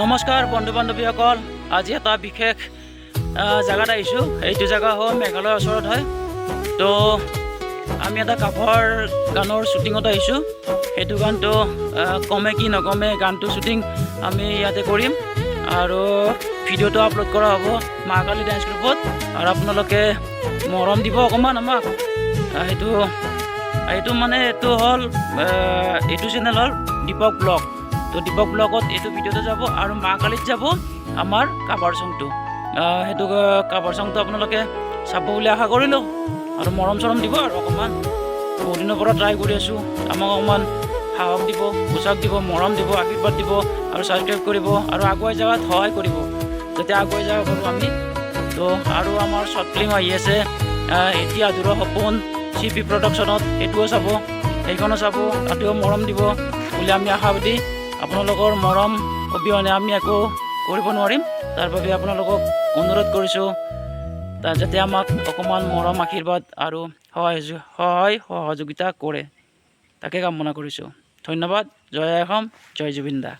নমস্কাৰ বন্ধু বান্ধৱীসকল, আজি এটা বিশেষ জেগাত আহিছোঁ। এইটো জেগা হ'ল মেঘালয়ৰ ওচৰত হয়। তো আমি এটা কাভাৰ গানৰ শ্বুটিঙত আহিছোঁ। সেইটো গানটো কমে কি নকমে গানটো শ্বুটিং আমি ইয়াতে কৰিম আৰু ভিডিঅ'টো আপলোড কৰা হ'ব মা কালী ডান্স গ্ৰুপত। আৰু আপোনালোকে মৰম দিব অকণমান আমাক। সেইটো এইটো মানে এইটো হ'ল এইটো চেনেল হ'ল দীপক ব্লগ। তো দীপক ব্লগত এইটো ভিডিঅ'টো যাব আৰু মা কালীত যাব আমাৰ কাভাৰ চংটো। সেইটো কাভাৰ চংটো আপোনালোকে চাব বুলি আশা কৰিলোঁ আৰু মৰম চৰম দিব আৰু অকণমান। বহুত দিনৰ পৰা ট্ৰাই কৰি আছোঁ। আমাক অকণমান সাহস দিব, উৎসাহ দিব, মৰম দিব, আশীৰ্বাদ দিব আৰু ছাবস্ক্ৰাইব কৰিব আৰু আগুৱাই যোৱাত সহায় কৰিব, যাতে আগুৱাই যাব পাৰোঁ আমি। তো আৰু আমাৰ শ্বৰ্ট ফিল্ম আহি আছে, এতিয়া আধৰুৱা সপোন, চি পি প্ৰডাকশ্যনত। সেইটোও চাব, সেইখনো চাব, তাতেও মৰম দিব বুলি আমি আশাবাদী। আপোনালোকৰ মৰম অবিহনে আমি একো কৰিব নোৱাৰিম। তাৰ বাবে আপোনালোকক অনুৰোধ কৰিছোঁ যাতে আমাক অকণমান মৰম, আশীৰ্বাদ আৰু সহায় সহযোগিতা কৰে, তাকে কামনা কৰিছোঁ। ধন্যবাদ। জয় অসম, জয় জুবিন দা।